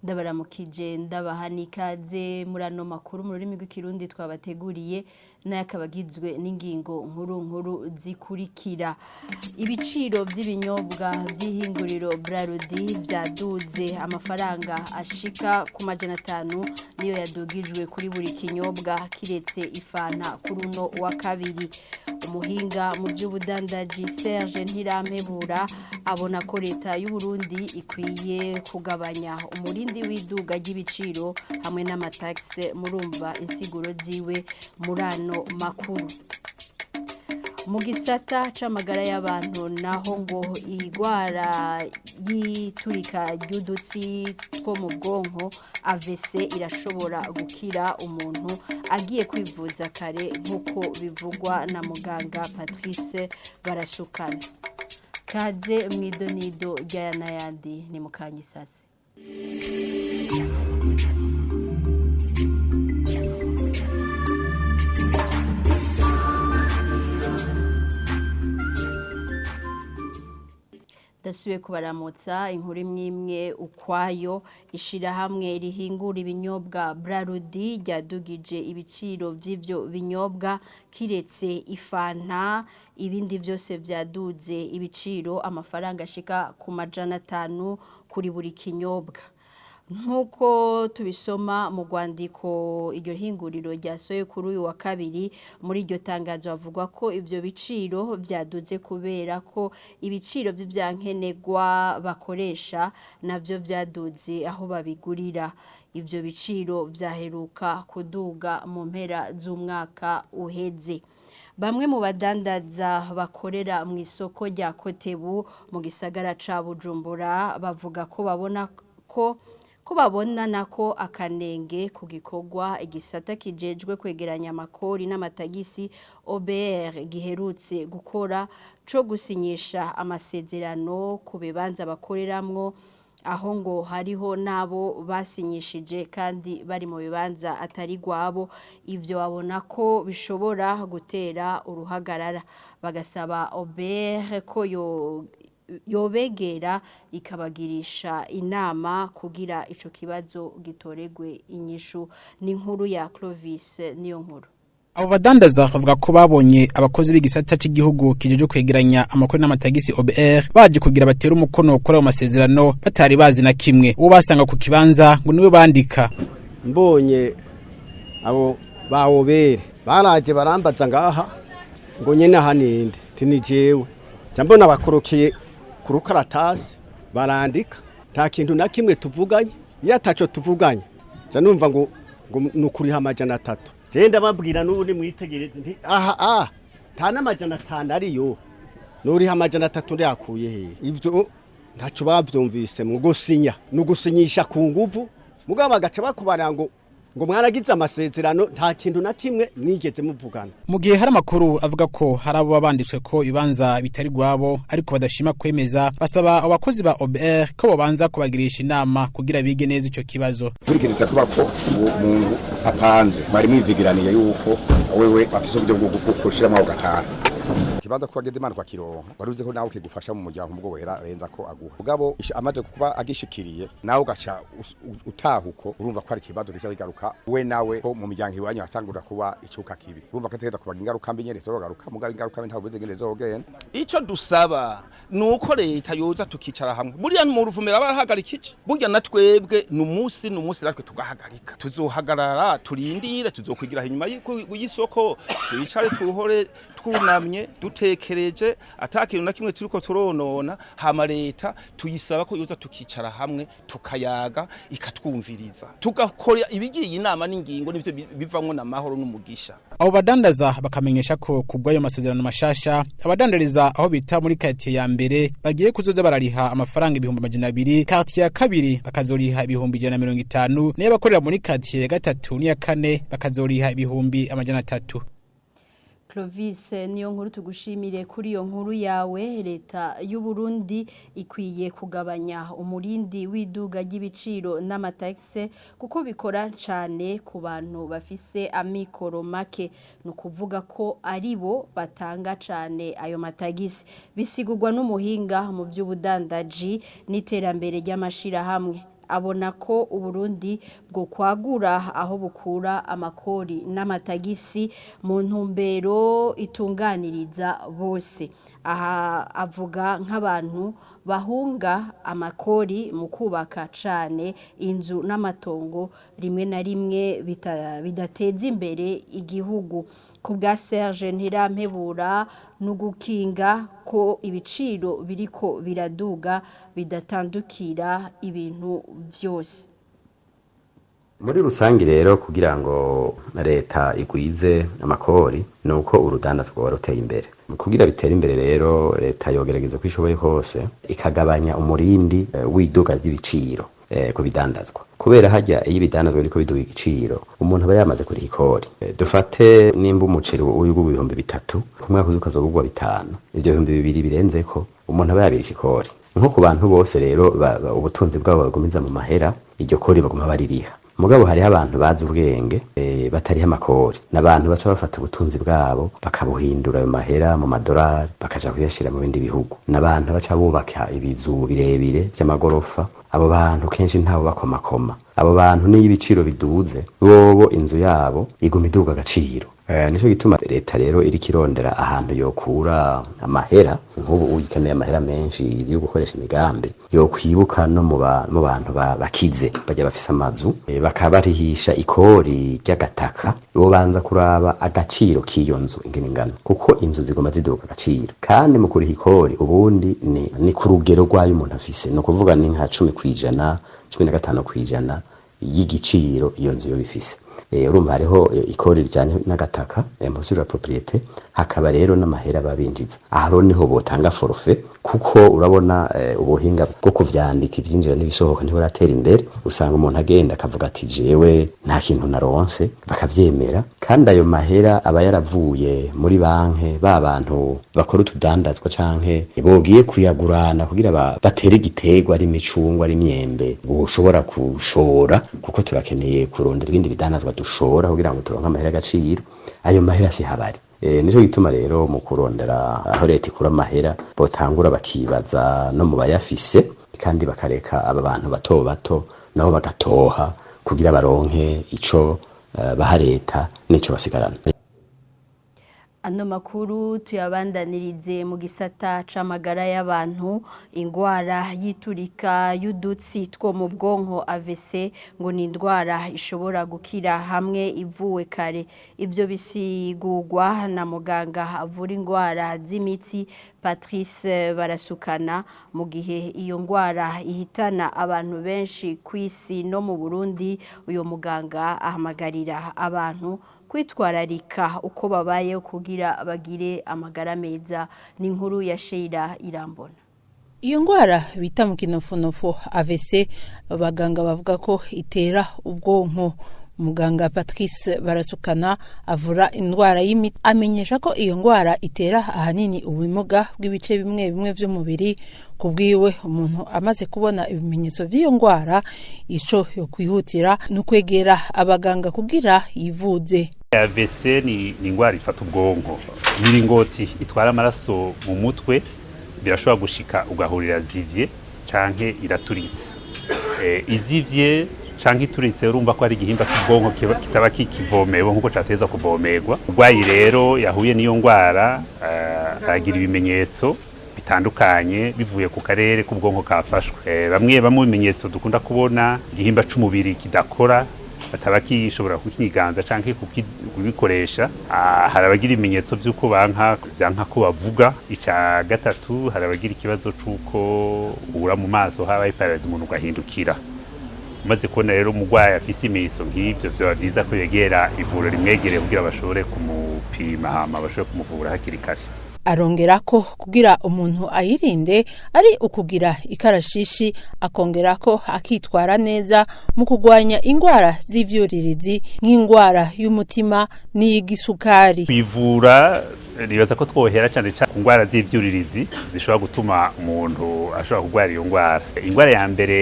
Ndabaramukije, ndabaha n'ikaze muri ano makuru mu rurimi rw'Ikirundi twabateguriye, nayo akaba agizwe n'ingingo nkuru nkuru zikurikira: ibiciro by'ibinyobwa by'ihinguriro Brarudi byaduze, amafaranga ashika ku 500 niyo yadugijwe kuri buri kinyobwa kiretse ifanta kuri uno wa kabiri. Umuhinga mu by'ubudandaji Serge Ntirampebura abona ko leta y'u Burundi ikwiye kugabanya umurindi w'iduga ry'ibiciro hamwe n'amataxe. Murumva insiguro ziwe muri ano makuru. Mu gisata c'amagara y'abantu naho, ngo igwara y'iturika ry'udutsi two mu bwonko, AVC, irashobora gukira umuntu agiye kwivuza kare, nk'uko bivugwa na muganga Patrice Barasukana. Kaze mw'idonido ry'aya n'ayandi ni mukanyisase. Ndasubiye kubaramutsa. Inkuru imwe imwe ukwayo. Ishirahamwe rihingura ibinyobwa Brarudi ryadugije ibiciro vy'ivyo binyobwa kiretse ifanta, ibindi vyose vyaduze ibiciro, amafaranga ashika ku 500 kuri buri kinyobwa, nk'uko tubisoma mu rwandiko iryo hinguriro ryasohoye kuri uyu wa kabiri. Muri iryo tangazo havugwa ko ivyo biciro vyaduze kubera ko ibiciro vy'ivyankenerwa bakoresha navyo vyaduze aho babigurira. Ivyo biciro vyaheruka kuduga mu mpera z'umwaka uheze. Bamwe mu badandaza bakorera mu isoko rya Kotebu mu gisagara ca Bujumbura bavuga ko babona ko babona nako akanenge ku gikorwa igisata kijejwe kwegeranya amakori n'amatagisi, OBR, giherutse gukora co gusinyisha amasezerano ku bibanza bakoreramwo, aho ngo hariho n'abo basinyishije kandi bari mu bibanza atari gwabo. Ivyo babona ko bishobora gutera uruhagarara, bagasaba OBR ko yo yobegera ikabagirisha inama kugira ico kibazo gitoregwe inyishu. Ni inkuru ya Clovis niyo nkuru. Abo badandaza bavuga ko babonye abakozi b'igisata c'igihugu kijeje kwegeranya amakuru n'amatagisi, OBR, baje kugira batere umukono kuri ayo masezerano batari bazi na kimwe. Uwo basanga ku kibanza ngo niwe bandika. Mbonye abo ba OBR baraje barambaza ngaha ngo nyene aha ninde, ti ni jewe. Nca mbona bakorokeye ku rukaratasi barandika, nta kintu na kimwe tuvuganye. Iyo ataco tuvuganye, nca numva ngo ni ukuriha 300. Je ndababwira n'ubu nimwitegereze nti aha nta n'500 ariyo, nuriha 300 ndayakuye hehe? Ivyo ntaco bavyumvise. Mu gusinya ni ugusinyisha ku nguvu, mugabo bagaca bakubara ngo mwaragize amasezerano, nta kintu na kimwe mwigeze muvugana. Mu gihe hari amakuru avuga ko hari abo banditswe ko ibibanza bitari gwabo ariko badashima kwemeza, basaba abo bakozi ba OBR ko bobanza kubagirisha inama kugira bige neza ico kibazo. Turikiriza kuba ko uwo muntu apanze mwari mwizigiraniye yuko wewe afise uburyo bwo gushiramo ako gatanu kibanza, kuba ageze imana ukakironka wari uzi ko nawe kigufasha mu muryango, ubwo wera arenza ko aguha. Mugabo amaze kuba agishikiriye, nawe ugaca utaha uko, urumva ko ari ikibazo gica kigaruka we nawe ko mu miryango iwanyu hatangura kuba icuka kibi. Urumva ko ategeza kubaga ingaruka mbi nyene zizogaruka, mugabo ingaruka mbi ntabwo uzi ingene zizogenda. Ico dusaba nuko leta yoza tukicara hamwe. Buriya mu Ruvumera barahagarikije, burya na twebwe numunsi natwe tugahagarika. Tuzohagarara turindire, tuzokwigira inyuma y'isoko, twicare tuhore twunamye dutekereje, ata kintu na kimwe turiko turonona. Hama leta tuyisaba ko yoza tukicara hamwe tukayaga, ikatwumviriza, tugakora ibigiye inama n'ingingo, nivyo bivamwo n'amahoro n'umugisha. Abo badandaza bakamenyesha ko kubw'ayo masezerano mashasha, abadandariza aho bita muri quartier ya mbere bagiye kuzoza barariha amafaranga 200,000, quartier ya kabiri bakazoriha 150,000, nayo abakorera muri quartier ya gatatu n'iya kane bakazoriha 300,000. Clovis niyo nkuru, tugushimire kuri iyo nkuru yawe. Leta y'u Burundi ikwiye kugabanya umurindi w'iduga ry'ibiciro n'amataxe, kuko bikora cane ku bantu bafise amikoro make, ni ukuvuga ko aribo batanga cane ayo matagisi. Bisigurwa n'umuhinga mu by'ubudandaji n'iterambere ry'amashirahamwe. Abona ko Uburundi bwo kwagura aho bukura amakori n'amatagisi mu ntumbero itunganiriza bose. Aha avuga nk'abantu bahunga amakori mu kubaka cane inzu n'amatongo, rimwe na rimwe bidateza imbere igihugu. Ku bwa Serge Ntirampebura, no gukinga ko ibiciro biriko biraduga bidatandukira ibintu vyose. Muri rusange rero, kugira ngo leta igwize amakori, ni uko urudandazwa rwoba ruteye imbere. Kugira bitere imbere rero, leta yogerageza uko ishoboye hose ikagabanya umurindi w'iduga ry'ibiciro ku bidandazwa, kubera hajya iyo ibidandazwa biriko biduga igiciro, umuntu aba yamaze kuriha ikori. Dufate nimba umuceri uri 3000, ku mwaka uza ukazobugwa 5000, ivyo 2000 birenzeko umuntu aba yabirisha ikori. Nko ku bantu bose rero ubutunzi bwabo bagumiza mu mahera, iryo kori baguma baririha. Mugabo hariho abantu bazi ubwenge batariho amakori, n'abantu baca bafata ubutunzi bwabo bakabuhindura ayo mahera mu madolari, bakaja kuyashira mu bindi bihugu, n'abantu baca bubaka ibizu birebire vy'amagorofa. Abo bantu kenshi ntabo bakomakoma. Abo bantu niyo ibiciro biduze, bobo inzu yabo iguma iduga agaciro. Nico gituma leta rero iriko irondera ahantu yokura amahera. Nk'ubu uyikeneye amahera menshi yo gukoresha imigambi, yokwibuka no mu bantu bakize bajya bafise amazu, bakabarihisha ikori ry'agataka. Bobanza kuraba agaciro k'iyo nzu ingene ingana, kuko inzu ziguma ziduga agaciro. Kandi mu kuriha ikori ubundi ni ku rugero rw'ayo umuntu afise, ni ukuvuga ni nka 10%, 15% y'igiciro iyo nzu yoba ifise. Urumva hariho ikori rijanye n'agataka, impôt sur la propriété, hakaba rero n'amahera babinjiza. Aha rero niho botanga forfait, kuko urabona ubuhinga bwo kuvyandika ivyinjira n'ibisohoka ntiburatera imbere. Usanga umuntu agenda akavuga ati: "Jewe nta kintu naronse", bakavyemera, kandi ayo mahera aba yaravuye muri banke, ba bantu bakora utudandazwa canke bogiye kuyagurana kugira batere igiterwa, ari imicungwa, ari imyembe boshobora kushora, kuko turakeneye kurondera ibindi bidandazwa dushora kugira ngo turonke amahera y'agaciro. Ayo mahera si habari. Nico gituma rero mu kurondera aho leta ikura amahera, botangura bakibaza no mu bayafise, kandi bakareka aba bantu bato bato nabo bagatoha kugira baronke ico baha leta n'ico basigarana. Ano makuru tuyabandanirize mu gisata c'amagara y'abantu. Ingwara yiturika y'udutsi two mu bwonko, AVC, ngo ni indwara ishobora gukira hamwe ivuwe kare. Ivyo bisigurwa na muganga avura ingwara z'imitsi, Patrice Barasukana. Mu gihe iyo ngwara ihitana abantu benshi kw'isi no mu Burundi, uyo muganga ahamagarira abantu kwitwararika uko babayeho kugira bagire amagara meza. Ni inkuru ya Sheila Irambona. Iyo ngwara bita mu kinofonofo AVC, abaganga bavuga ko itera ubwonko. Muganga Patrice Barasukana avura indwara y'imiti amenyesha ko iyo ndwara itera ahanini ubumuga bw'ibice bimwe bimwe by'umubiri. Ku bwiwe, umuntu amaze kubona ibimenyetso by'iyo ndwara, ico yo kwihutira ni ukwegera abaganga kugira yivuze. AVC ni ingwara ifata ubwonko. Imiringoti itwara amaraso mu mutwe birashobora gushika ugahurira zivye canke iraturitse. Izivye canke ituritse, urumva ko ari igihimba cy'ubwonko kitaba kikivomewe nkuko cateza kuvomerwa. Urwayi rero yahuye n'iyo ngwara aragira ibimenyetso bitandukanye bivuye ku karere k'ubwonko kafashwe. Bamwe bamwe bimenyetso dukunda kubona, igihimba c'umubiri kidakora, bataba kishobora kukinyiganza canke kugikoresha. Hari abagira ibimenyetso vy'uko banka vyanka ko bavuga. Ica gatatu, hari abagira ikibazo c'uko ubura mu maso, habaye paralysie, umuntu ugahindukira. Umaze kubona rero umurwayi afise ibimenyetso nk'ivyo, vyoba vyiza ko yegera ivuriro rimwegereye kugira bashobore kumupima, hama bashobore kumuvura hakiri kare. Arongera ko kugira umuntu ayirinde ari ukugira ikarashishi, akongera ko akitwara neza mu kurwanya ingwara z'ivyuririzi nk'ingwara y'umutima n'iy'igisukari. Kwivura, nibaza ko twohera cyane cyane ku ndwara z'ivyuririzi zishobora gutuma umuntu ashobora kurwara iyo ndwara. Indwara ya mbere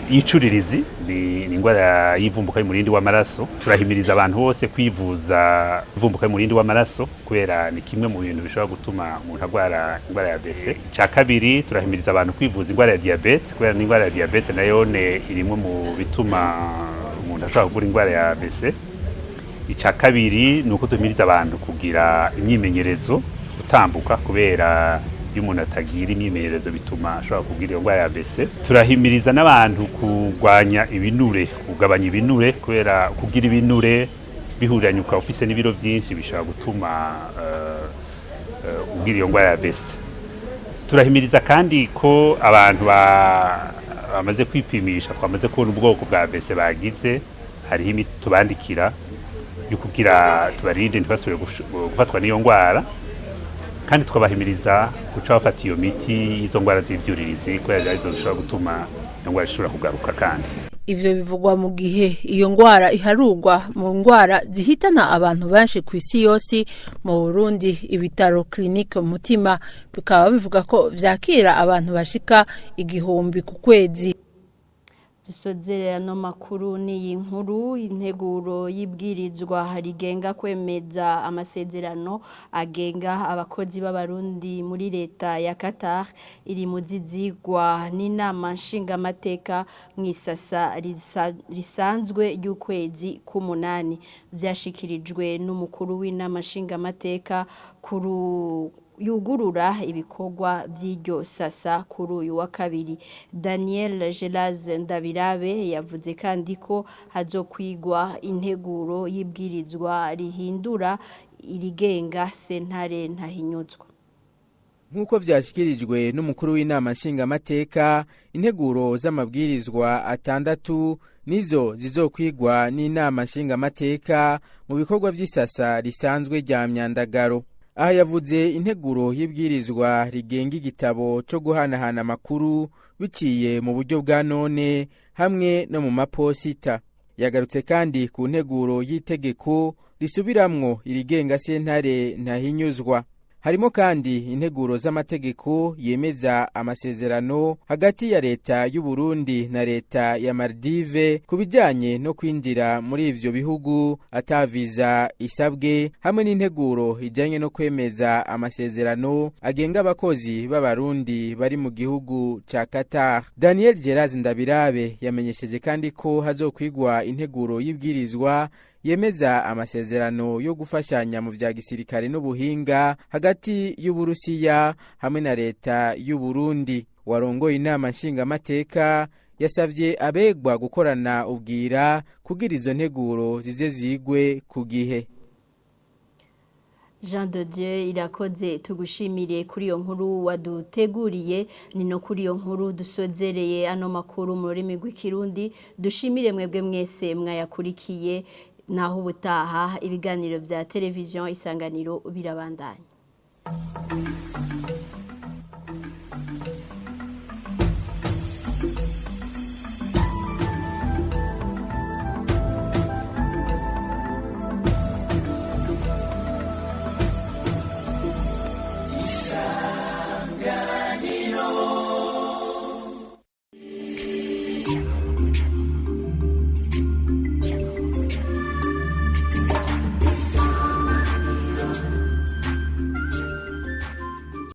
y'icuririzi, ni indwara y'ivumbuka y'umurindi w'amaraso. Turahimiriza abantu bose kwivuza ivumbuka y'umurindi w'amaraso kubera ni kimwe mu bintu bishobora gutuma umuntu agwara indwara ya AVC. Icya kabiri, turahimiriza abantu kwivuza indwara ya diabete kubera n'indwara ya diabete nayone irimwe mu bituma umuntu ashobora kugura indwara ya AVC. Icya kabiri ni uko duhimiriza abantu kugira imyimenyerezo, gutambuka, kubera iyo umuntu atagira imyimenyerezo bituma ashobora kugira iyo ndwara ya AVC. Turahimiriza n'abantu kurwanya ibinure, kugabanya ibinure, kubera kugira ibinure bihuriranye ukaba ufise n'ibiro byinshi bishobora gutuma ugira iyo ndwara ya AVC. Turahimiriza kandi ko abantu bamaze kwipimisha, twamaze kubona ubwoko bwa AVC bagize, hariho imiti tubandikira yo kugira tubarinde ntibasubire gufatwa n'iyo ndwara, kandi tukabahimiriza guca bafata iyo miti y'izo ndwara z'ivyuririzi kubera arizo zishobora gutuma iyo ndwara ishobora kugaruka kandi. Ivyo bivugwa mu gihe iyo ngwara iharurwa mu ngwara zihitana abantu benshi ku isi yose. Mu Burundi, ibitaro Clinique Mutima bikaba bivuga ko vyakira abantu bashika 1000 ku kwezi. Dusozerera ano makuru n'iyi nkuru: integuro y'ibwirizwa rigenga kwemeza amasezerano agenga abakozi b'Abarundi muri leta ya Qatar iri mu zizigwa n'inama nshingamateka mu isasa risanzwe ry'ukwezi k'umunani. Vyashikirijwe n'umukuru w'inama nshingamateka kuri yugurura ibikorwa by'iryo sasa kuri uyu wa kabiri. Daniel Gélase Ndabirabe yavuze kandi ko hazokwigwa integuro y'ibwirizwa rihindura irigenga sentare ntahinyuzwa. Nk'uko vyashikirijwe n'umukuru w'inama nshingamateka, integuro z'amabwirizwa atandatu nizo zizokwigwa n'inama nshingamateka mu bikorwa vy'isasa risanzwe rya myandagaro. Aha yavuze integuro y'ibwirizwa rigenga igitabo cyo guhanahana amakuru biciye mu buryo bwa none hamwe no mu maposita. Yagarutse kandi ku nteguro y'itegeko risubiramwo irigenga sentare ntahinyuzwa. Harimo kandi integuro z'amategeko yemeza amasezerano hagati ya leta y'u Burundi na leta ya Maldive ku bijyanye no kwinjira muri ivyo bihugu ata viza isabwe, hamwe n'integuro ijyanye no kwemeza amasezerano agenga abakozi b'Abarundi bari mu gihugu ca Qatar. Daniel Gélase Ndabirabe yamenyesheje kandi ko hazokwigwa integuro y'ibwirizwa yemeza amasezerano yo gufashanya mu vya gisirikare n'ubuhinga hagati y'Uburusiya hamwe na leta y'u Burundi. Warongoye inama nshingamateka yasavye abegwa gukorana ubwira kugira izo nteguro zize zigwe ku gihe. Jean de Dieu Irakoze, tugushimire kuri iyo nkuru waduteguriye. Ni no kuri iyo nkuru dusozereye ano makuru mu rurimi rw'Ikirundi. Dushimire mwebwe mwese mwayakurikiye. Naho ubutaha, ibiganiro bya Televiziyo Isanganiro birabandanya.